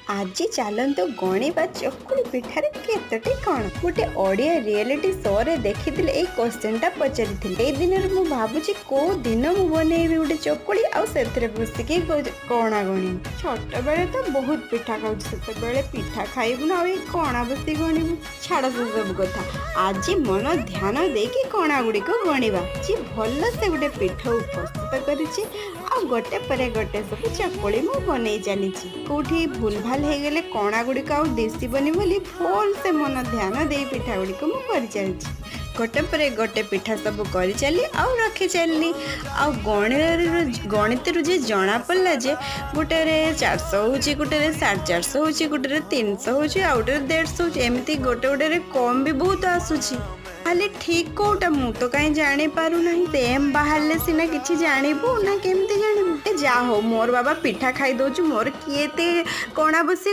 ଆଜି ଚାଲନ୍ତୁ ଗଣିବା ଚକୁଳି ପିଠାରେ କେତୋଟି କଣ। ଗୋଟେ ଓଡ଼ିଆ ରିଆଲିଟି ଶୋରେ ଦେଖିଥିଲେ, ଏଇ କ୍ୱେଶ୍ଚନଟା ପଚାରିଥିଲେ। ଏଇ ଦିନରୁ ମୁଁ ଭାବୁଛି, କୋଉ ଦିନ ମୁଁ ବନେଇବି ଗୋଟେ ଚକୁଳି ଆଉ ସେଥିରେ ବସିକି କଣା ଗଣିବି। ଛୋଟବେଳେ ତ ବହୁତ ପିଠା ଖାଉଛି। ସେତେବେଳେ ପିଠା ଖାଇବୁ ନା ଆଉ ଏଇ କଣା ବସି ଗଣିବୁ? ଛାଡ଼ ସେ ସବୁ କଥା। ଆଜି ମନ ଧ୍ୟାନ ଦେଇକି କଣା ଗୁଡ଼ିକ ଗଣିବା। ଆଜି ଭଲସେ ଗୋଟେ ପିଠା ପ୍ରସ୍ତୁତ କରିଛି ଆଉ ଗୋଟେ ପରେ ଗୋଟେ ସବୁ ଚକୁଳି ମୁଁ ବନେଇ ଚାଲିଛି। କୋଉଠି ଭୁଲ ଭାଲ ହେଇଗଲେ କଣା ଗୁଡ଼ିକ ଆଉ ଦିଶିବନି ବୋଲି ଭଲସେ ମନ ଧ୍ୟାନ ଦେଇ ପିଠା ଗୁଡ଼ିକ ମୁଁ କରିଚାଲିଛି। ଗୋଟେ ପରେ ଗୋଟେ ପିଠା ସବୁ କରିଚାଲି ଆଉ ରଖି ଚାଲିଲି। ଆଉ ଗଣିତରୁ ଯେ ଜଣା ପଡ଼ିଲା ଯେ ଗୋଟେରେ 400 ହେଉଛି, ଗୋଟେରେ 450 ହେଉଛି, ଗୋଟେରେ 300 ହେଉଛି, ଆଉ ଗୋଟେରେ 150 ହେଉଛି। ଏମିତି ଗୋଟେ ଗୋଟେରେ କମ୍ ବି ବହୁତ ଆସୁଛି। ତାହେଲେ ଠିକ୍ କୋଉଟା, ମୁଁ ତ କାହିଁ ଜାଣିପାରୁନାହିଁ। ସେମ୍ ବାହାରିଲେ ସିନା କିଛି ଜାଣିବୁ, ନା କେମିତି ଜାଣିବୁ? ଏ ଯାହା ହଉ, ମୋର ବାବା ପିଠା ଖାଇଦଉଛି, ମୋର କିଏ ଏତେ କଣା ବସି